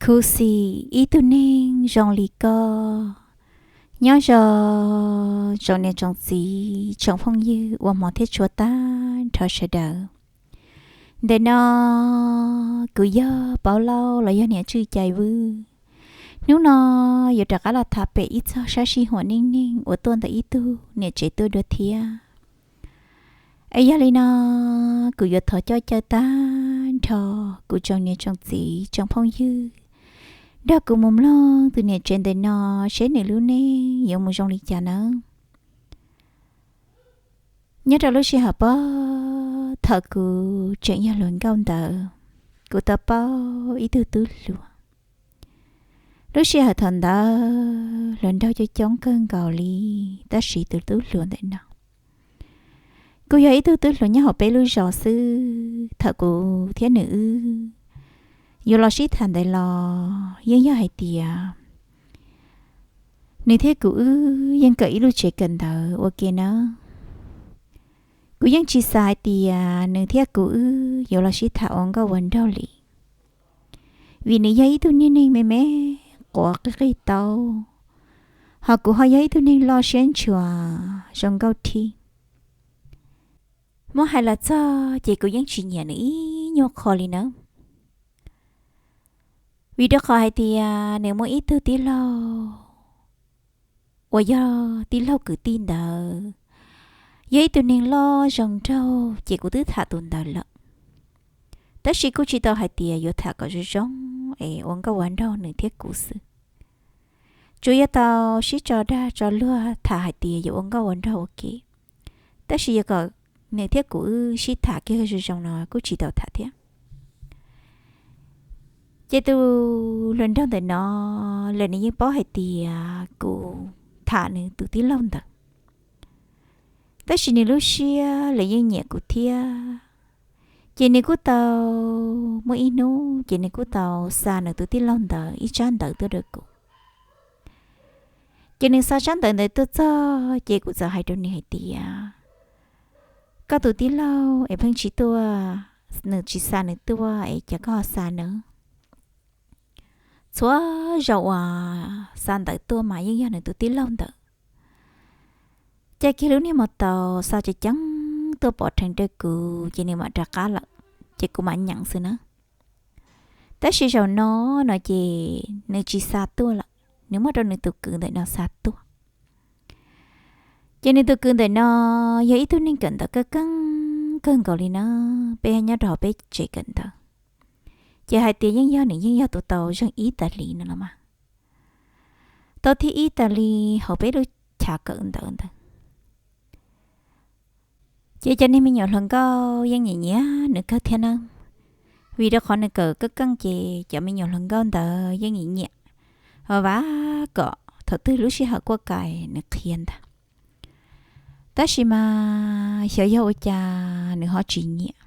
Kuv xim ib tug neeg zoo li koj. Nyob zoo tsoom niam tsoom txiv tsoom phooj ywg uas hmov thiab tshua tag nrho sawv daws. Ntawm no kuv yog Paub Lauj los yog niam Tswj Cai Vwj. Hnub no yuav rov qab los tham pem ib txog sab sij huam neej neeg uas tuaj ntawm ib tug niam tsev tuaj dua thiab. Es yog li no, kuv yuav thov coj caw tag nrho kuv tsoom niam tsoom txiv tsoom phooj ywg nrog kuv mus mloog tus niam tsev ntawm no seb nws lub neej yuav mus zoo li cas nawb. Nyob rau lub sij hawm puag thaum kuv tseem yog hluas nkauj ntawd, kuv tau paub ib tug tub hluas. Lub sij hawm thaum ntawd hluas nraug coob coob kawg nkaus li, tab sis tus tub hluas ntawm no kuj yog ib tug tub hluas nyob hauv peb lub zos xwb. Thaum kuv thiab nws wb yuav los sib tham ntawd los yeej yog hais tias nws thiab kuv wb yeej kawm ib lub tsev kawm ntawv ua ke nawb. Kuv yeej tsis xav hais tias nws thiab kuv wb yuav los sib tham ua nkauj ua nraug li, vim nws yog ib tug niag neeg me me quav qig qig taub, ho kuv ho yog ib tug neeg loj siab ntshua zoo nkauj thiab. Muab hais los txog ces kuv yeej tsis nyiam nws ib nyuag qho li nawb. Vim rau qhov hais tias nws muaj ib tug tij laug uas yog tij laug kwv tij ntawd, yog ib tug neeg loj zoo nraug ces kuv twb tham tus ntawd lawm. Tab sis kuj tsis tau hais tias yuav tham kom zoo zoo es ua nkauj ua nraug nws thiab kuv xwb. Tsuas yog tau sib tso dag tso luag tham hais tias yuav ua nkauj ua nraug ua ke, tab sis yog kom nws thiab kuv wb sib tham kiag zoo zoo no kuj tsis tau tham thiab. Ces tus hluas nraug ntawm no, lawv nws yeej paub hais tias kuv tham nws tus tij laug ntawd, tab sis nws lub siab lawv yeej nyiam kuv thiab. Ces nws kuj tau, muaj ib hnub ces nws kuj tau xa nws tus tij laug ntawd ib tsab ntawv tuaj rau kuv. Ces nws xa tsab ntawv ntawd tuaj txog ces kuv txawm hais rau nws hais tias, koj tus tij laug es pheej tsis tuaj, nws tsis xa nws tuaj es cas koj ho xa nws? Txhua zaus uas xa ntawv tuaj mas yeej yog nws tus tij laug ntawd. Caij kiag lub niag mos taus xa ceev ceev tuaj pov rheev rau kuv ces nws mam rov qab lawm, ces kuv mam nyeem xwb na. Tab sis zaum no no ces nws tsis xa tuaj lawm, nws muab rau nws tus kwv ntawm no xa tuaj. Ces nws tus kwv ntawm no yog ib tug neeg kawm ntawv kawg keej kawg nkaus li na, peb nyob rau hauv peb tsev kawm ntawv. Ces hais tias yeej yog nws yeej yog tus tau zeeg ib tas li no los mas, tau thib ib tas li hauv peb lub chav kawm ntawv ntawd. Ces cov niag me nyuam hluas nkauj yeej nyiam nyiam nws kawg thiab na, vim rau qhov nws kawm keej keej ces cov me nyuam hluas nkauj ntawd yeej nyiam nyiam, vam kom thaum twg lub sij hawm kuaj ka nws qhia ntag. Tab sis mas xyov yog ua cas nws ho tsis nyiam,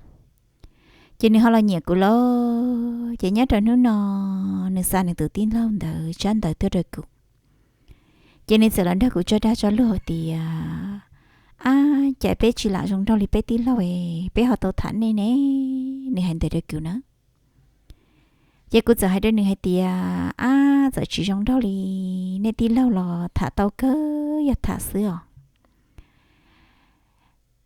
ces nws ho los nyiam kuv lauj. Ces nyob rau hnub no nws xa nws tus tij laug ntawd tsab ntawv tuaj rau kuv, ces nws txawm los nrog kuv tso dag tso luag tias, ab, cas peb tsis lam zoo nraug li peb tij laug es peb ho tau tham nej ne. Nws hais ntawd rau kuv na. Ces kuv txawm hais rau nws hais tias, ab, txawm tsis zoo nraug li nej tij laug los tham tau kawg yog tham xwb os.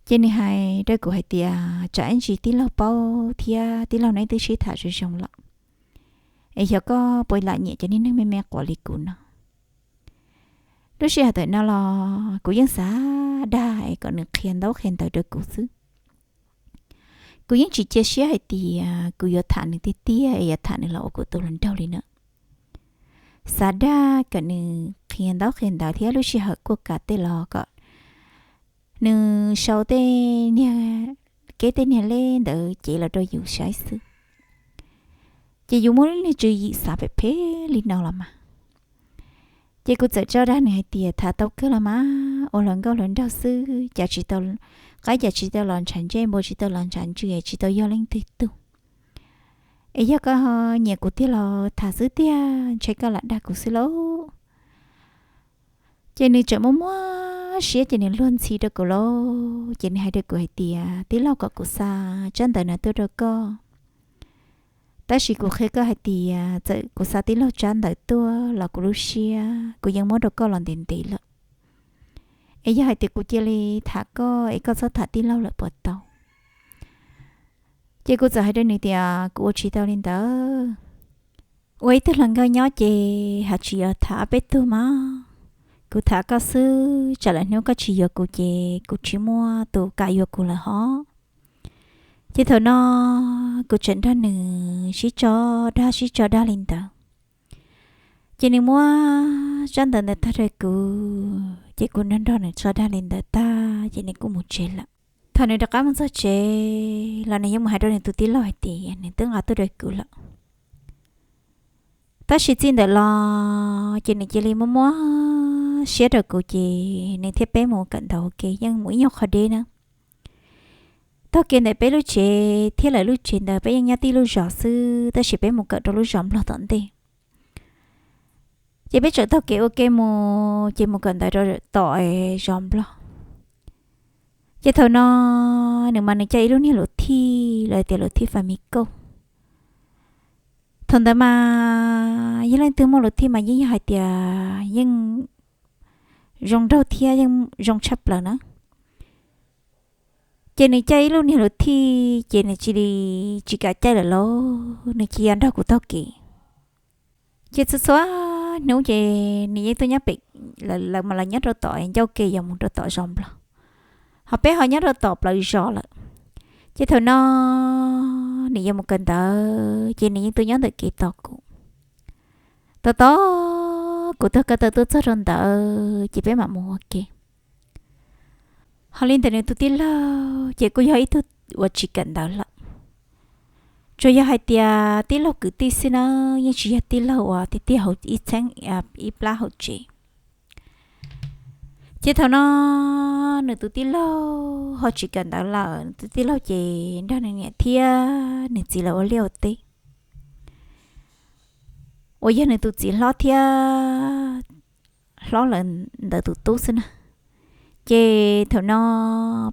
Ces nws hais rau kuv hais tias, tsam ib ntsis tij laug paub thiab tij laug neb twb sib tham zoo zoo lawm, es xyov koj puas lam nyiam cov niag neeg me me quav li kuv no. Lub sij hawm ntawm no los kuv yeej xav dag es kom nws qhia ntaub qhia ntawv rau kuv xwb. Kuv yeej tsis cia siab hais tias kuv yuav tham nws tiag tiag es yuav tham nws los ua kuv tus hluas nraug li na. Xav dag kom nws qhia ntaub qhia ntawv thiab lub sij hawm kuaj ka tej los kom nws sau tej niag keb tej niag lej ntawd cev los rau yus saib xwb. Ces yus muaj lub niag tswv yim xav phem phem li no los mas. Ces kuv txawm tso dag nws hais tias, tham tau kawg los mas, ua hluas nkauj hluas nraug xwb, cas tsis tau, qaib cas tsis tau los ntshav ntsej, npua tsis tau los ntshav ntsws, tsis tau yog leej twg tug. Es yog koj nyiam kuv tiag los tham xwb tiag, ntshe koj lam dag kuv xwb lauj. Ces nws tseem muaj muaj siab ces nws luag ntxhi rau kuv lauj. Ces nws hais rau kuv hais tias, tij laug kom kuv xa tsab ntawv no tuaj rau koj, Tab sis kuv qhia koj hais tias txawm kuv xa tij laug tsab ntawv tuaj los kuv lub siab kuv yeej muab rau koj los ntev ntev lawm. Es yog hais tias kuv cia li tham koj es koj txhob tham tij laug lawm puas tau? Ces kuv txawm hais rau nws tias kuv ua tsis tau li ntawd. Ua ib tug hluas nkauj nyob ces haj tsis yuav tham ob peb tug mas. Kuv tham koj xwb, tsam lawm hnub koj tsis yuav kuv ces kuv tsis muaj tus kam yuav kuv lawm hos. Ces thaum no kuv tseem nrog nws sib tso dag sib tso dag li ntawd. Ces nws muab tsab ntawv ntawd tag rau kuv, ces kuv nrog nrog nws tso dag li ntawd tag ces nws kuj mus tsev lawm. Thaum nws rov qab mus txog tsev los nws yeej mus hais rau nws tus tij laug hais tias nws twb nqa tuaj rau kuv lawm. Tab sis txij ntawd los ces nws cia li muab muab siab rau kuv ces nws thiab peb mus kawm ntawv ua ke yeej mus ib nyuag qhov deb na. Taug kev ntawm peb lub tsev thiab lawv lub tsev ntawd peb yeej nyob tib lub zos xwb tab sis peb mus kawm rau lub zos Nplog tom ntej. Ces peb tseem taug kev ua ke mus ces mus kawm ntawv rau tom zos Nplog. Ces thaum no nws mas nws coj ib lub niag luv thij, lawv tias luv thij Famico. Thaum ntawd mas yog leej twg muaj luv thij mas yeej yog hais tias yeej zoo nraug thiab yeej zoo tshaj plaws na. Ces nws caij ib lub niag luv thij ces nws cia li tsis kam caij lawm lauj, nws cia li nrog kuv taug kev. Ces txhua txhua hnub ces nws yeej tuaj nyob pem, lawv mas lawv nyob rau tom ncauj ke yuav mus rau tom zos Nplog, ho peb ho nyob rau tom plawv zos lawm. Ces thaum no nws yuav mus kawm ntawv ces nws yeej tuaj nyob ntawm kev tos kuv. Tos tos kuv taug kev taw tuaj txog rau ntawd ces peb mam mus ua ke. Ho li ntawm nws tus tij laug ces kuj yog ib tug uas tsis kawm ntawv lawm. Tsuas yog hais tias tij laug kwv tij xwb na, yeej tsis yog tij laug uas tiag tiag hauv ib txheeb ib plab hauv tsev. Ces thaum no nws tus tij laug ho tsis kawm ntawv lawm, nws tus tij laug ces nrog nws niam thiab nws txiv lawv ua liaj ua teb, uas yog nws tus txiv hlob thiab hlob lawm ntawd tus tub xwb na. Ces thaum no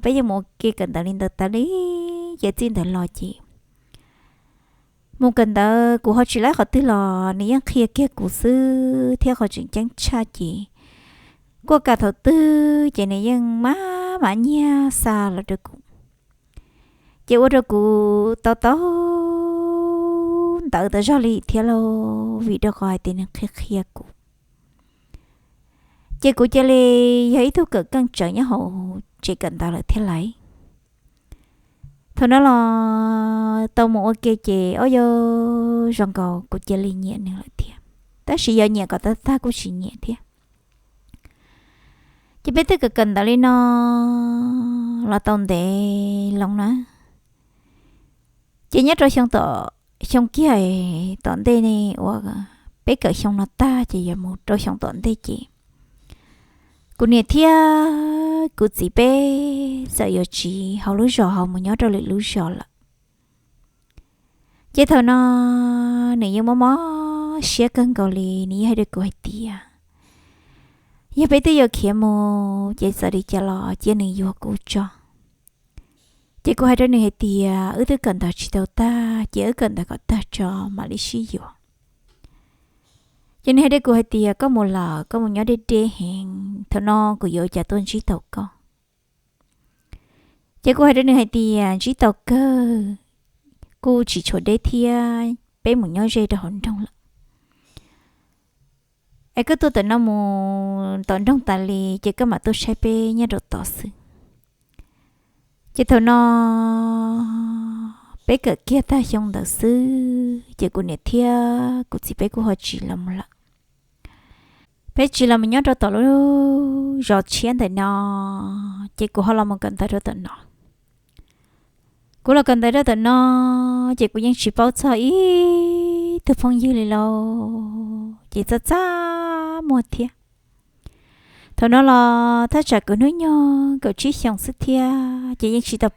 peb yeej mus ua ke kawm ntawv li ntawd tas li, ces txij ntawd los ces mus kawm ntawv kuv ho tsis laib qhov twg los nws yeej qhia kiag kuv xwb thiab qhov tseem ceeb tshaj ces kuj kam thaum twg ces nws yeej maj mam nyiag xa los rau kuv. Ces ua rau kuv tau tau ntawv tas zog li thiab lauj, vim rau qhov hais tias nws qhia qhia kuv. Ces kuv cia li yog ib tug kawm keej tsawv nyob hauv tsev kawm ntawv lawm thiab lauj. Thaum no los tau mus ua ke ces ob yau zoo nkaus kuv cia li nyiam nws lawm thiab, tab sis yog nyiam kom tag tag kuj tsis nyiam thiab. Ces peb twb kawm kawm ntawv li no los tau ntev loo na. Ces nyob rau xyoo tom, xyoo kiag tom ntej ne uas peb kawm xyoo no tag ces yuav mus rau xyoo tom ntej ces kuv niam thiab kuv txiv peb txawm yuav tsiv hauv lub zos hauv mus nyob rau lwm lub zos lawm. Ces thaum no nws yeej mob mob siab kawg nkaus li, nws yeej hais rau kuv hais tias yog peb twb yuav khiav mus ces txawm li cas los cia nws yuag kuv tso. Ces kuv hais rau nws hais tias wb twb kawm ntawv tsis tau tag ces wb kawm ntawv kom tag tso mam li sib yuav. Ces nws hais rau kuv hais tias koj mus lawm koj mus nyob deb deb heev, thaum no kuv yuav ua cas tuaj ntsib tau koj. Ces kuv hais rau nws hais tias ntsib tau kawg, kuj tsis tshua deb thiab, peb mus nyob ze rau hauv nroog lawm. Es koj tuaj tom no mus tom nroog tas li ces koj mam tuaj saib peb nyob rau tod xwb. Ces thaum no peb kawm kiag tag xyoo ntawd xwb ces kuv niam thiab kuv txiv peb kuj ho tsis los mus lawm. Peb tsis los mus nyob rau tom lub zos tshiab ntawm no, ces kuv ho los mus kawm ntawv rau tom no. Kuv los kawm ntawv rau tom no, ces kuv yeej tsis paub txog ib tug phooj ywg li lauj, ces txaj txaj muag thiab. Thaum no los thaj tsam kuv hnub nyoog kaum tsib xyoos xwb thiab, ces yeej tsis tau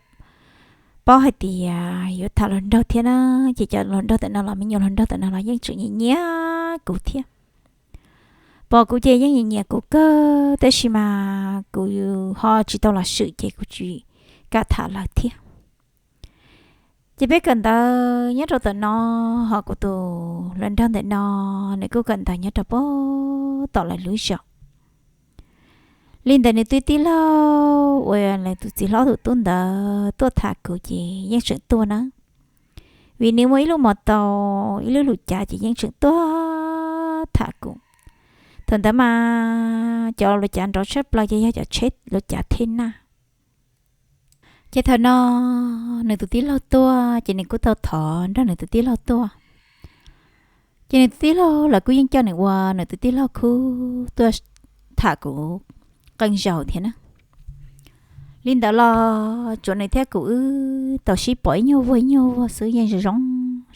paub hais tias yuav tham hluas nraug thiab na. Ces cov hluas nraug tom no los me nyuam hluas nraug tom no los yeej tseem nyiam nyiam kuv thiab. Pom kuv ces yeej nyiam nyiam kuv kawg, tab sis mas kuv ho tsis tau los swm ces kuv tsis kam tham lawv thiab. Ces peb kawm ntawv nyob rau tom no, ho kuv tus hluas nraug ntawm no, nws kuj kawm ntawv nyob rau pem tom lawv lub zos. Li ntawd nws tus tij laug uas nws tus txiv hlob tus tub ntawd tuaj tham kuv ces yeej tseem tuaj na, vim nws muaj ib lub mos taus ib lub hluas cav ces yeej tseem tuaj tham kuv. Thaum ntawd mas cov hluas cav nrov tshaj plaws ces yog cov tsheb hluas cav thej naj. Ces thaum no nws tus tij laug tuaj ces nws kuj tau thov nrog nws tus tij laug tuaj. Ces nws tus tij laug lawv kuj yeej coj nws ua nws tus tij laug khub tuaj tham kuv qee zaus thiab na. Li ntawd los tsuas nws thiab kuv wb tau sib pom ib nyuag vuag ib nyuag vuag xwb yeej zoo zoo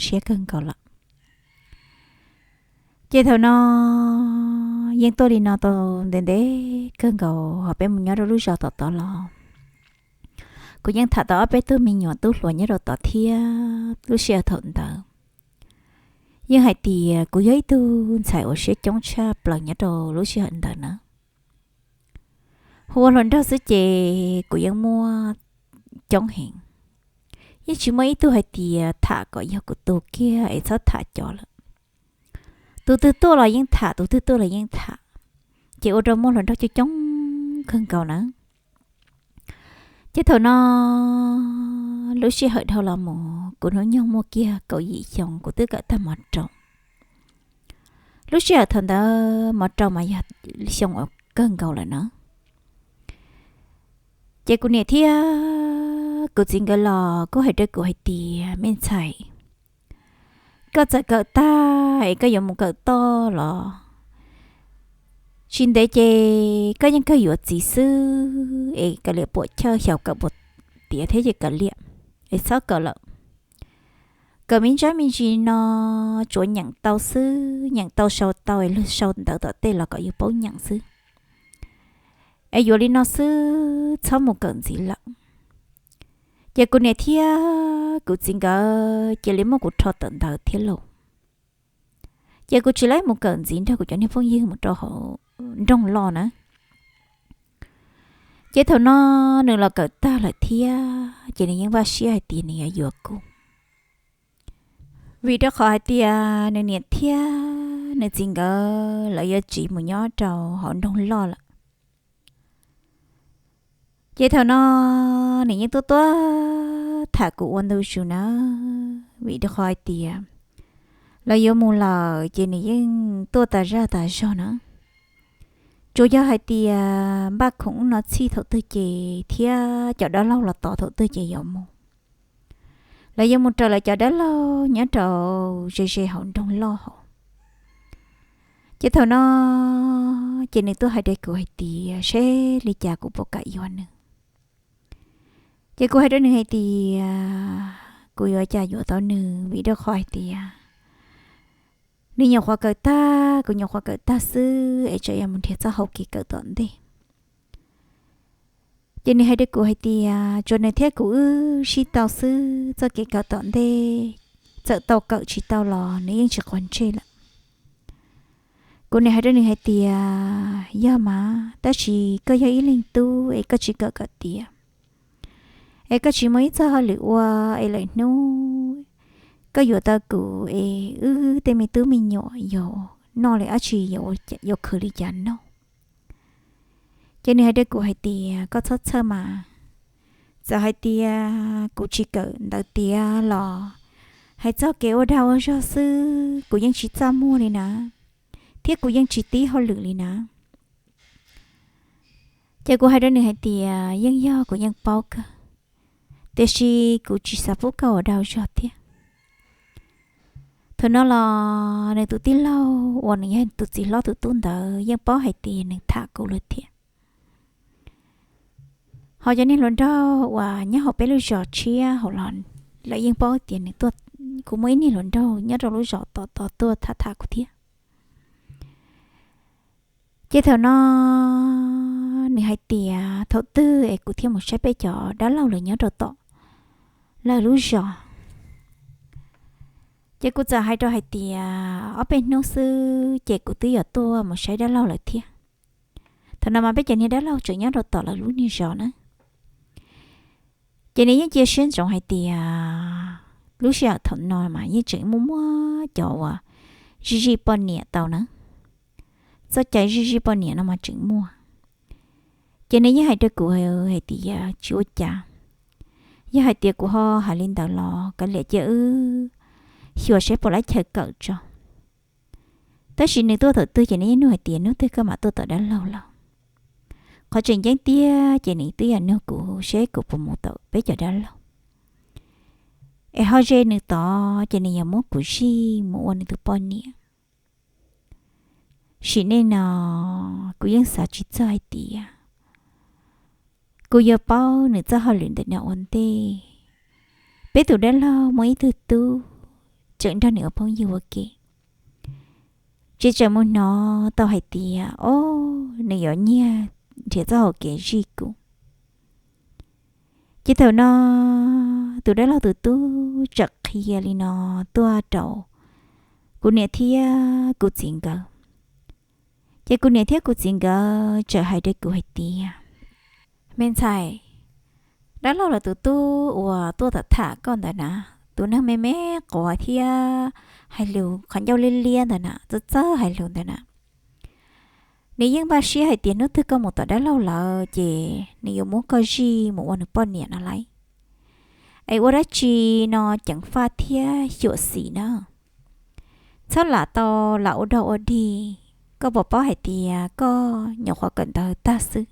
siab kawg nkaus lawm. Ces thaum no yeej tuaj li no tau ntev ntev kawg nkaus, ho peb mus nyob rau lub zos tom tod los kuv yeej tham tau ob peb tug me nyuam tub hluas nyob rau tod thiab. Lub sij hawm thaum ntawd yeej hais tias kuv yog ib tug ntxhais uas siab coob tshaj plaws nyob rau lub sij hawm ntawd na. Hu ua hluas nraug xwb ces kuv yeej muaj coob heev, yeej tsis muaj ib tug hais tias tham kom yog kuv tus kiag es txhob tham cov lawm. Tus twg tuaj los yeej tham, tus twg tuaj los yeej tham, ces ua rau muaj hluas nraug coob coob kawg nkaus na. Ces thaum no lub sij hawm dhau los mus kuv hnub nyoog muaj kiag kaum yim xyoo kuv twb kawm tag mos rau. Lub sij hawm thaum ntawd mos rau mas yog xyoo uas kawg nkaus lawm na. Ces kuv niam thiab kuv txiv nkawd los kuj hais rau kuv hais tias, me ntxhais, koj txawm kawm tag es koj yuav mus kawm toj los tsis ntev ces koj yeej kawg yuav txiv xwb es kav liam puam chawj, xyaum kawm puas tiav thiab ces kav liam es txhob kawm lawm. Kawm me ntsis me ntsis no tsuav nyeem tau xwb, nyeem tau sau tau es luag sau ntawv tom tej los kom yus paub nyeem xwb. Es yuav li no xwb, txhob mus kawm ntxiv lawm. Ces kuv niam thiab kuv txiv nkawd cia li muab kuv rho tawm ntawd thiab lauj. Ces kuv tsis tau mus kawm ntxiv nrog kuv cov niag phooj ywg mus rau hauv nroog loj na. Ces thaum no nws los kawm tag lawm thiab ces nws yeej npaj siab hais tias nws yuav yuav kuv, vim rau qhov hais tias nws niam thiab nws txiv nkawd lawv yuav tsiv mus nyob rau hauv nroog loj lawm. Ces thaum no nws yeej tuaj tuaj tham kuv ua ntu zus na, vim rau qhov hais tias lawv yuav mus lawm ces nws yeej tuaj tas zaj tas zog na. Tsuas yog hais tias npaj khoom ub no txhij thaum twg ces thiab cov dab laug los tos thaum twg ces yuav mus. Lawv yuav mus raws lawv cov dab laug nyob rau ze ze hauv nroog loj hauv. Ces thaum no ces nws tuaj hais rau kuv hais tias seb li cas kuv puas kam yuav nws. Ces kuv hais rau nws hais tias kuv yuav cas yuav tau nws, vim rau qhov hais tias nws nyuam qhuav kawm tag, kuv nyuam qhuav kawm tag xwb es tsam yuav mus nrhiav txoj hau kev kawm tom ntej. Ces nws hais rau kuv hais tias tsuas nws thiab kuv wb sib tau xwb, txoj kev kawm tom ntej txawm tau kawm tsis tau los nws yeej tsis quav ntsej lawm. Kuv nim hais rau nws hais tias yog mas, tab sis koj yog ib leeg tub es koj tsis kawm kom tiav, es koj tsis muaj ib txoj hauj lwm ua, es lawm hnub koj yuav tau kuv es wb tej me tub me nyuam yuav noj li dab tsi, yuav khwv li cas noj. Ces nws hais rau kuv hais tias koj txhob txhawj mas, txawm hais tias kuv tsis kawm ntawv tiav los hais txog kev ua dag ua zog xwb kuv yeej tsis txaj muag li na, thiab kuv yeej tsis tib hauj lwm li na. Ces kuv hais rau nws hais tias yeej yog, kuv yeej paub kawg, tiam sis kuv tsis xav pub koj ua dag ua zog thiab. Thaum no los nws tus tij laug uas nws yog tus txiv hlob tus tub ntawd yeej paub hais tias nws tham kuv lawm thiab. Ho cov niag hluas nraug uas nyob hauv peb lub zos tshiab hauv los lawv yeej paub tias nws tuaj, kuv muaj ib niag hluas nraug nyob rau lub zos tom tod tuaj tham tham kuv thiab. Ces thaum no nws hais tias thaum twg es kuv thiaj mus saib peb cov dab laug lawv nyob rau tom lawv lub zos. Ces kuv txawm hais rau hais tias ob peb hnub xwb ces kuv twb yuav tuaj mus saib dab laug lawm thiab. Thaum no mas peb cov niag dab laug tseem nyob rau tom lawv lub niag zos na. Ces nws yeej cia siab ntsoov hais tias lub sij hawm thaum no mas yeej tseem muaj muaj cov uas zij zij poj niam tau na. Txoj cai zij zij poj niam no mas tseem muaj. Ces nws yeej hais rau kuv hais tias tsis ua cas, yog hais tias kuv ho hais li ntawd los kav liam cia wb xyuas saib puas laib chaw kawm tso. Tab sis nws tuaj thaum twg ces nws yeej nug hais tias hnub twg koj mam tuaj tom dab laug lawm. Qhov tseem ceeb tiag ces nws twb yog nug kuv seb kuv puas mus tom peb cov dab laug, es ho ze nws tod ces nws yuav muab kuv zij mus ua nws tus poj niam. Sim neej no kuv yeej xav tsis txog hais tias kuv yuav paub nws txoj hauj lwm ntawm no ua ntej. Peb tus dab laug muaj ib tug tub tseem nrog nws ua phooj ywg ua ke, ces tseem mus hnov tau hais tias, o, nws yuav nyiag nrhiav txoj hau kev zij kuv. Ces thaum no tus dab laug tus tub txawm qhia li no tuaj rau kuv niam thiab kuv txiv nkawd. Ces kuv niam thiab kuv txiv nkawd txawm hais rau kuv hais tias, me ntxhais, dab laug los tus tub uas tuaj tham tham koj ntawd na, tus neeg me me quav thiab hais lus qhov ncauj liab liab ntawd na, txawj txawj hais lus ntawd na, nws yeej npaj siab hais tias hnub twg koj mus tom dab laug lawm ces nws yuav muab koj zij mus ua nws poj niam no lauj. Es ua dab tsi no ceev faj thiab xyuam xim na. Txhob lam tau lam ua dog ua dig, koj puas paub hais tias koj nyuam qhuav kawm ntawv tag xwb.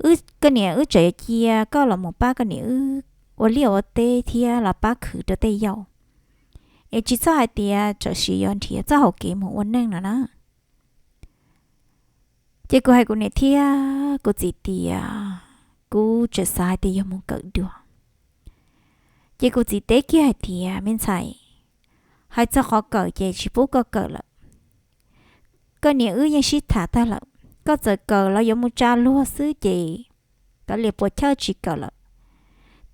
Wb, koj niam wb tseem yuav cia koj los mus pab koj niam wb ua liaj ua teb thiab los pab khwv rau tej yau, es tsis txhob hais tias tsam sim yuav nrhiav txoj hau kev mus ua neej no na. Ces kuv hais kuv niam thiab kuv txiv tias kuv tseem xav hais tias yog mus kawm dua. Ces kuv txiv teb kiag hais tias, me ntxhais, hais txog qhov kawm ces tsis pub koj kawm lawm. Koj niam wb yeej sib tham tag lawm, koj txawm kawm los yuav mus tsa luag xwb ces kav liam puas chawj tsis kawm lawm.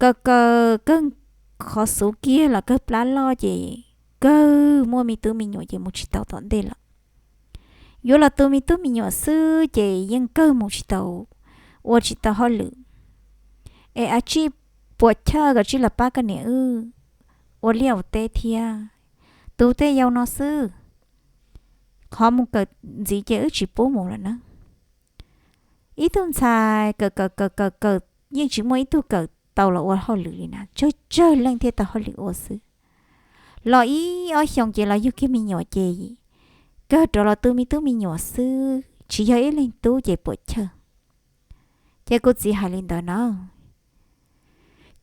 Kawm kawm kawg qhov xub kiag los kawg plab loj ces kawg muaj me tub me nyuam ces mus tsis tau tom ntej lawm. Yuav los tu me tub me nyuam xwb ces yeej kawg mus tsis tau, ua tsis tau hauj lwm. Es a tsij puas chawj kom tsij los pab koj niam wb ua liaj ua teb thiab tu tej yau no xwb. Qhov mus kawm ntxiv ces wb tsis pub mus lawm na. Ib tug ntxhais kawm kawm kawm kawm kawm yeej tsis muaj ib tug kawm tau los ua hauj lwm li na, tsawg tsawg leej thiaj tau hauj lwm ua xwb. Los ib ob xyoos ces los yug kiag me nyuam ces kawg rov los tu me tub me nyuam xwb, tsis yog ib leeg tub ces puas chawj. Ces kuv txiv hais li ntawd na.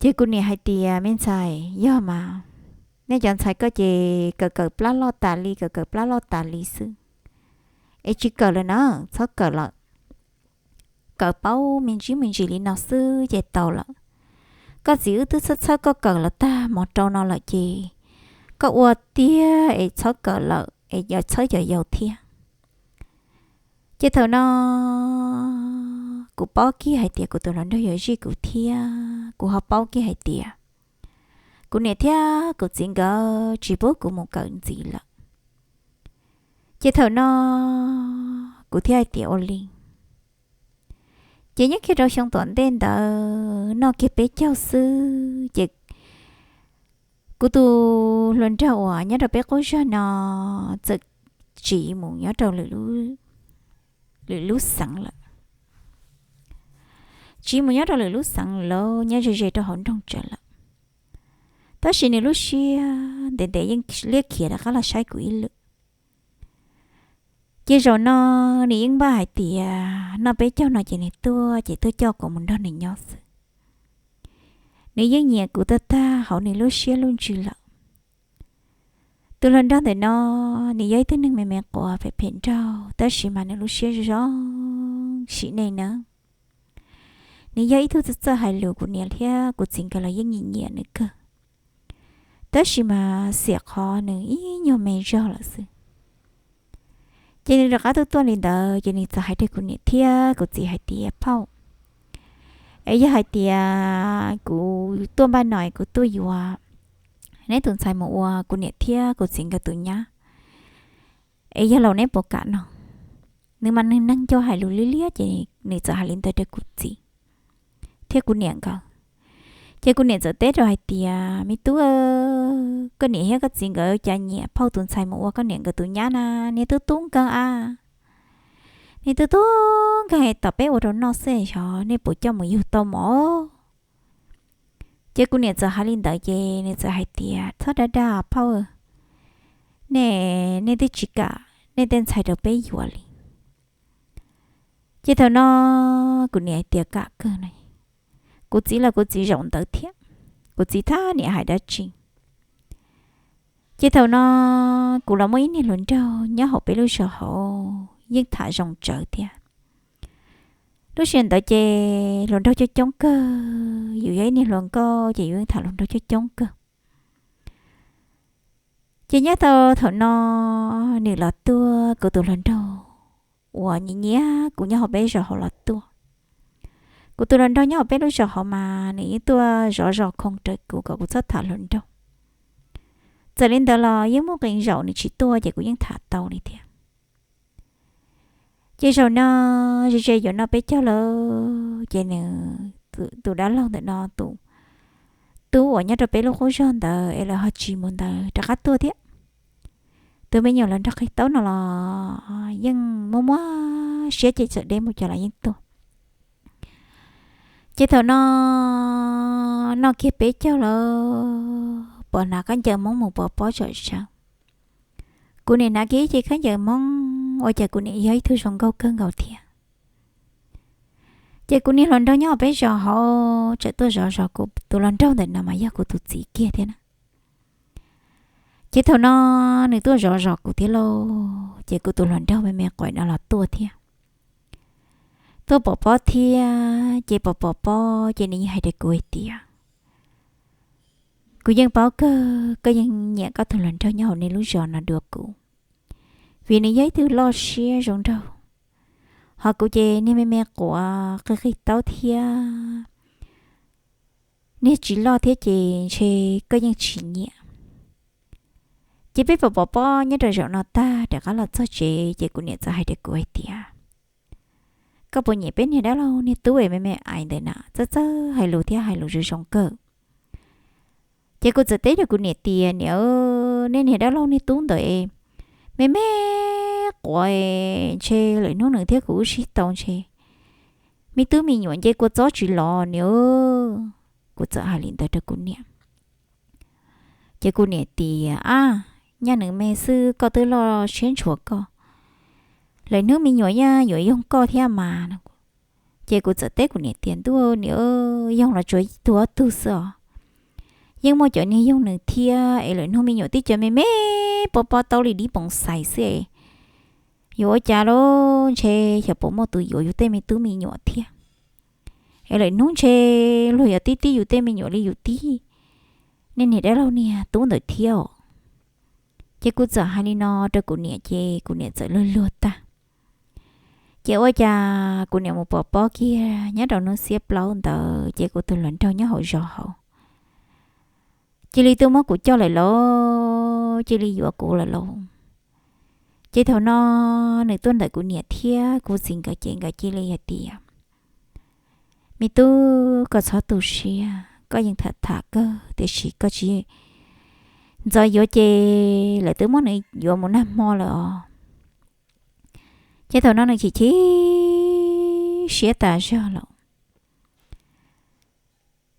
Ces kuv niam hais tias, me ntxhais, yog mas, nej cov ntxhais koj ces kawm kawm plab loj tas li, kawm kawm plab loj tas li xwb, es tsis kawm lawm na, txhob kawm lawm. Kawm paub me ntsis me ntsis li no xwb ces tau lawm. Koj txiv wb twb txhawb txhawb koj kawm los tag hmo rau no lawm ces koj ua tiag es txhob kawm lawm es yuav txhawb cov yau thiab. Ces thaum no kuv paub kiag hais tias kuv tus hluas nraug yuav zij kuv thiab kuv ho paub kiag hais tias kuv niam thiab kuv txiv nkawd tsis pub kuv mus kawm ntxiv lawm. Ces thaum no kuv thiaj hais tias ua li. Ces nyob kiag rau xyoo tom ntej ntawd noj kiag peb caug xwb ces kuv tus hluas nraug uas nyob rau peb qub zog no txawm tsiv mus nyob rau lwm lub xeev lawm. Tsiv mus nyob rau lwm lub xeev lawm, nyob ze ze rau hauv nroog tsawv lawm. Tab sis nws lub siab ntev ntev yeej liab khiav rov qab los saib kuv ib lwm. Ces zaum no nws yeej npaj hais tias noj peb caug no ces nws tuaj ces tuaj coj kuv mus nrog nws nyob xwb. Nws yeej nyiam kuv tag tag hauv nws lub siab lub ntsws lawm. Tus hluas nraug ntawm no, nws yog ib tug neeg me me quav phem phem nraug tab sis mas nws lub siab zoo zoo sim neej na. Nws yog ib tug txawj txawj hais lus, kuv niam thiab kuv txiv nkawd los yeej nyiam nyiam nws kawg. Tab sis mas xiam qhov nws ib nyuag me zog lawm xwb. Ces nws rov qab tuaj tuaj li ntawd ces nws txawm hais rau kuv niam thiab kuv txiv hais tias, phauj, es yog hais tias kuv tuaj npaj no es kuv tuaj yuav neb tus ntxhais mus ua kuv niam thiab kuv txiv nkawd tus nyab, es yog laus neb puas kam no? Nws mas nws neeg nco hais lus liab liab ces nws txawm hais li ntawd rau kuv txiv thiab kuv niam nkawd. Ces kuv niam txawm teb rau hais tias, Me tub, koj niam thiab koj txiv nkawd cas nyiam phauj tus ntxhais mus ua koj niam nkawd tus nyab na, niag tub tub nkeeg a, niag tub tub nkeeg, tom peb ua rau noj xwb, xyov nej puas coj mus yug tau mov. Ces kuv niam txawm hais li ntawd ces nws txawm hais tias, Txhob dag dag phauj, nej, nej twb tsis kam nej tej ntxhais rau peb yuav li. Ces thaum no kuv niam tias kam kawg no, kuv txiv los kuv txiv zaum ntawd thiab, kuv txiv thab niam hais dab tsi. Ces thaum no kuv los muaj ib niag hluas nraug nyob hauv peb lub zos hauv yeej tham zoo tsawv thiab. Lub sij hawm ntawd ces hluas nraug coob coob kawg, yus yog ib niag hluas nkauj ces yus yeej tham hluas nraug coob coob kawg. Ces nyob tau thaum no nws los tuaj, kuv tus hluas nraug uas nyiam nyiam kuv nyob hauv peb zos hauv los tuaj. Kuv tus hluas nraug nyob hauv peb lub zos hauv mas nws yeej tuaj zov zos khoo raws kuv kom kuv txhob tham hluas nraug. Txawm li ntawd los yeej muaj qee zaum nws tsis tuaj ces kuv yeej tham tau li thiab. Ces zaum no ze ze yuav noj peb caug lawm ces nws, tus dab laug ntawm no tus tub uas nyob rau peb lub qub zog ntawd es lawv ho tsis mus ntawd rov qab tuaj thiab. Tus me nyuam los nrog qig taub no los yeej muaj muaj siab ces txawm deb mus cas los yeej tuaj. Ces thaum no noj kiag peb caug lawm, pom hnav khaub ncaws Hmoob mus pov pob tsom tsawb. Kuv niam hnav kiag ib ce khaub ncaws Hmoob, ua cas kuv niam yog ib tug zoo nkauj kawg nkaus thiab. Ces kuv niag hluas nraug nyob peb zos hauv txawm tuaj zov zov kuv, tus hluas nraug ntawm no mas yog kuv tus txiv kiag thiab na. Ces thaum no nws tuaj zov zov kuv thiab lauj, ces kuv tus hluas nraug me me quav no los tuaj thiab. Tuaj pov pob thiab, ces pom pom pob ces nws yeej hais rau kuv hais tias, Kuv yeej paub kawg koj yeej nyiam koj tus hluas nraug nyob hauv nej lub zos no dua kuv, vim nws yog ib tug loj siab zoo nraug, ho kuv ces niag me me quav qig qig taub thiab, niag tsis loj thiab ces ntshe koj yeej tsis nyiam. Ces peb pom pom pob nyob rau zaum no tag rov qab los txog tsev ces kuv niam txawm hais rau kuv hais tias, Koj puas nyiam peb niag dab laug niag tub es me me ais ntawm na, txawj txawj hais lus thiab hais lus zoo zoo kawg? Ces kuv txawm teb rau kuv niam tias, Niam, nej niag dab laug niag tub ntawd me me quav, ntshe lwm hnub nws thiab kuv wb sib tau ntshe me tub me nyuam nce kua txob tsis los niam. Kuv txawm hais li ntawd rau kuv niam. Ces kuv niam tias, Ab, nyaj nws me xwb koj twb loj siab ntshua koj, lwm hnub me nyuam yeej yuav yoog koj thiab mas. Ces kuv txawm teb kuv niam tias, Ntuj niam, yoog los tsuas ib tug ob tug xwb os, yeej muaj cov niag yoog nws thiab es lwm hnub me nyuam twb cov me me pob pob taub li dib poos xais xwb es yuav ua cas lauj, ntshe xyov puas muaj tus yuav yus tej me tub me nyuam thiab. Es lwm hnub ntshe luag yuav tib tib yus tej me nyuam li yus tib nej niag dab laug niag tub ntawd thiab os. Ces kuv txawm hais li no rau kuv niam ces kuv niam txawm luag luag tag. Ces ua cas kuv niam mus pov pob kiag nyob rau hnub xiab plaub ntawd ces kuv tus hluas nraug nyob hauv zos hauv cia li tuaj muab kuv coj lawm lauj, cia li yuav kuv lawm lauj. Ces thaum no nws tuaj ntawm kuv niam thiab kuv txiv nkawd ces nkawd cia li hais tias, Me tub, koj txhob tu siab, koj yeej tham tham kawg tiam sis koj tsis ntxov yuav ces lawv twb muab nws yuav mus nag hmo lawm os. Ces thaum no nws chim chim siab tas zog lawm.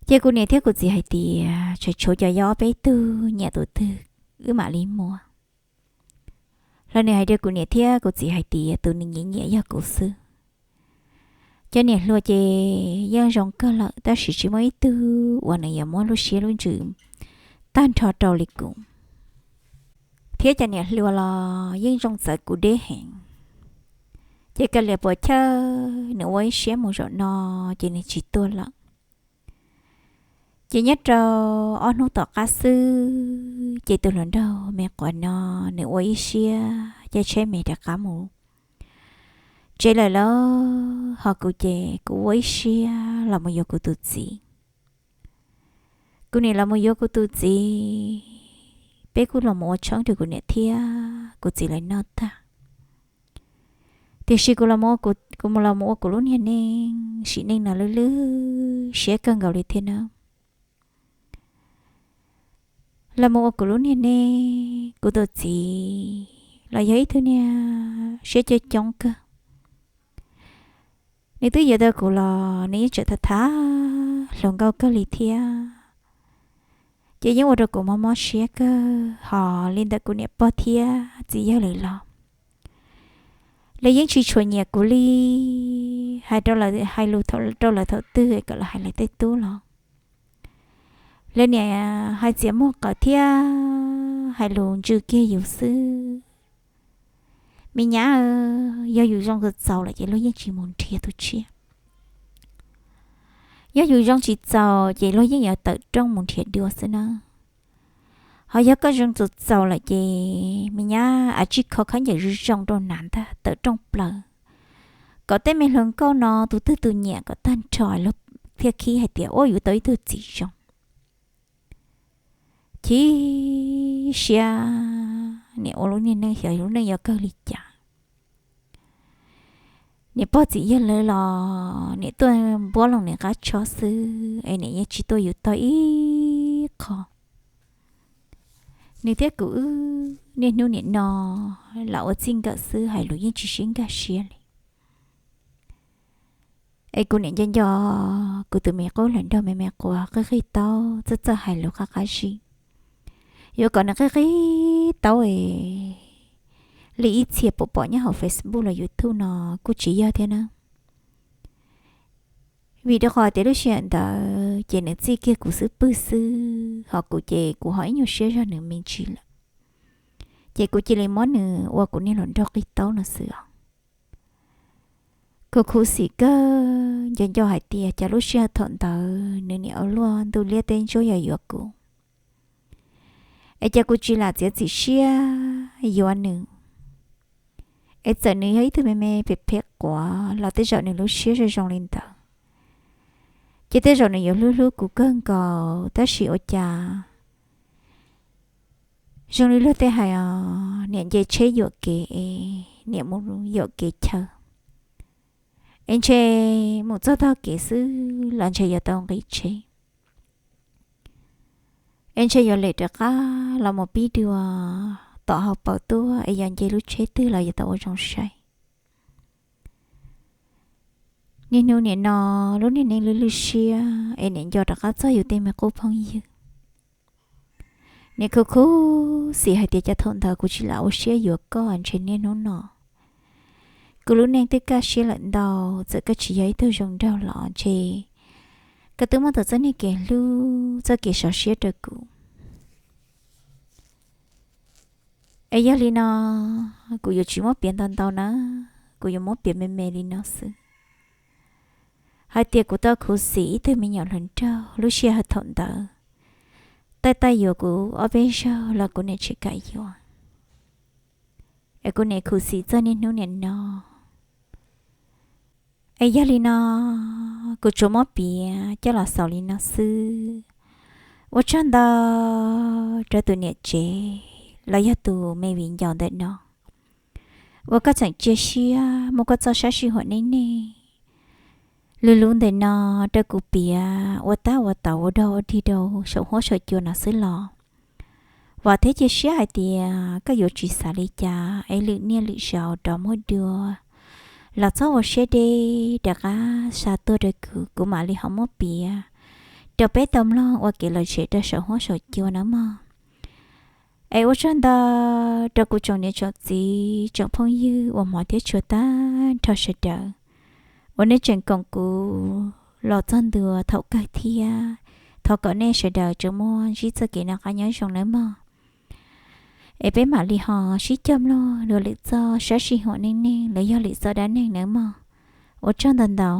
Ces kuv niam thiab kuv txiv hais tias, Tseem tshuav cov yau ob peb tug, nyiam tus twg wb mam li muab. Los nws hais rau kuv niam thiab kuv txiv hais tias, Tus nws nyiam nyiam yog kuv xwb. Cov niam hluas ces yeej zoo kawg lawm tab sis tsis muaj ib tug uas nws yuav muab lub siab lub ntsws tag nrho rau li kuv, thiab cov niam hluas los yeej zoo txawv kuv deb heev. Ces kav liam puas chawj, nws ua ib siab mus zaum no ces nws tsis tuaj lawm. Ces nyob rau ob hnub tom qab xwb ces tus hluas nraug me quav no nws ua ib siab caij tsheb me rov qab mus tsev lawm lauj. Ho kuv ces kuv ua ib siab los mus yuav kuv tus txiv. Kuv niam los mus yuav kuv tus txiv, peb kuj los mus ua tshoob rau kuv niam thiab kuv txiv lawv noj tag. Tiam sis kuv los mus ua kuv lub niag neej sim neej no lwj lwj siab kawg nkaus li thiab na. los mus ua kuv lub niag neej, kuv tus txiv los yog ib tug niag siab coob coob kawg. Nws twb yuav tau kuv los nws yeej tseem tham tham hluas nkauj kawg li thiab. Ces yeej ua rau kuv mob mob siab kawg, ho li ntawm kuv niam pog thiab txiv yawg lawv los, lawv yeej tsis tshua nyiam kuv li. Hais rau lawv, hais lus rau lawv thaum twg kom lawv hais lawv tej tub los, lawv niaj hais txiav muag qawv thiab hais lus ntsws kiag yus xwb. Me nyab, yog yus zoo txaus txaus lawm ces luag yeej tsis mus nrhiav tus tshiab. Yog yus zoo tsis txaus ces luag yeej yuav tawm rooj mus nrhiav dua xwb na. Ho yog koj zoo txaus txaus lawm ces me nyab, a tsij kho khaub ncaws zoo zoo rau hnav ntag, tawm rooj plaws, kom tej me hluas nkauj no tus twg tus nyiam kom tag nrho, luag thiaj khib hais tias ua yus tau ib tug txiv zoo. Chim siab, niam ua lub niag neej xyov lub neej yuav kawg li cas. Niam pog txiv yawg lawv los niam tuaj npuab loo niam qab tsho xwb es niam yeej tsis tuaj yuav tog ib qho. Nws thiab kuv wb niaj hnub nim no lam ua txij nkawm xwb, hais lus yeej tsis sib nkag siab li. Es kuv niam nco nco kuv tus me qub hluas nraug me me quav qig qig taub, txawj txawj hais lus qab qab zib. Yuav kom nws qig qig taub es li ib txhia pom pom nyob hauv Facebook los YouTube no kuj tsis yog thiab na. Vim rau qhov tias lub sij hawm ntawd ces nws txij kiag kuv xub pwg xwb, ho kuv ces kuv ho ib nyuag siab zog nws me ntsis lawm, ces kuv cia li muab nws ua kuv niag hluas nraug qig taub no xwb os. Kuv khuv xim kawg, nco nco hais tias cov lub sij hawm thaum ntawd nws niam ua luaj ntuj liab teb ntsuab yog yuav kuv, es cas kuv tsis lam txiav txim siab yuav nws. Es txawm nws yog ib tug me me phem phem quav los tej zaum nws lub siab zoo zoo li ntawd, ces tej zaum nws yuav hlub hlub kuv kawg nkaus. Tab sis ua cas zoo li luag tej hais os, niam nce tsheb yuam kev es niam mus yuam kev chaw, es ntshe mus txog tog kev xwb los ntshe yuav tau nqis tsheb, es ntshe yuav lem rov qab los mus pib dua tom hauv paus tuaj es yog nce lub tsheb twg los yuav tau ua zoo saib. Niaj hnub nim no lub niag neej lwj lwj siab es niam nco rov qab txog yus tej me qub phooj ywg. Niam khuv khuv xim hais tias cas thaum ntawd kuv tsis lam ua siab yuav koj, ntshe niaj hnub no kuv lub neej twb kaj siab lawm ntau, txawm koj tsis yog ib tug zoo nraug los ntshe koj twb muab tau txoj niag kev hlub txoj kev sov siab rau kuv. Es yog li no, kuv yuav tsis muab piav ntau ntau na, kuv yuav muab piav me me li no xwb, hais tias kuv tau khuv xim ib tug me nyuam hluas nraug lub sij hawm thaum ntawd, taij taij yuav kuv ob peb zaug los kuv niam tsis kam yuav. Es kuv niam khuv xim txog niaj hnub nim no. Es yog li no, kuv tsuas muab piav coj los xaus li no xwb. Ua tsaug ntau rau tus niam tsev los yog tus me viv ncaus ntawm no uas koj tseem cia siab muab koj txoj sab sij huam neej neeg luv luv ntawm no rau kuv piav ua tab ua taug ua dog ua dig rau saum huab saum cua no xwb los vam thiab cia siab hais tias koj yuav tsis xav li cas es lwm niaj lwm zaus rov muab dua los txhob ua siab deb rov qab xa tuaj rau kuv, kuv mam li ho muab piav rau peb tau mloog ua kev lom zem rau saum huab saum cua nawb mog. Es ua tsaug ntau rau kuv tsoom niam tsoom txiv tsoom phooj ywg uas hmov thiab tshua tag nrho sawv daws uas nej tseem koom kuv los txog ntua thaum kawg thiab. Thov kom nej sawv daws tsuas muaj ntsib txoj kev noj qab nyob zoo nawb mog. Es peb mam li ho sib cog mloog dua lwm txoj sab sij huam neej neeg los yog lwm txoj dab neeg nawb mog. Ua tsaug ntau ntau.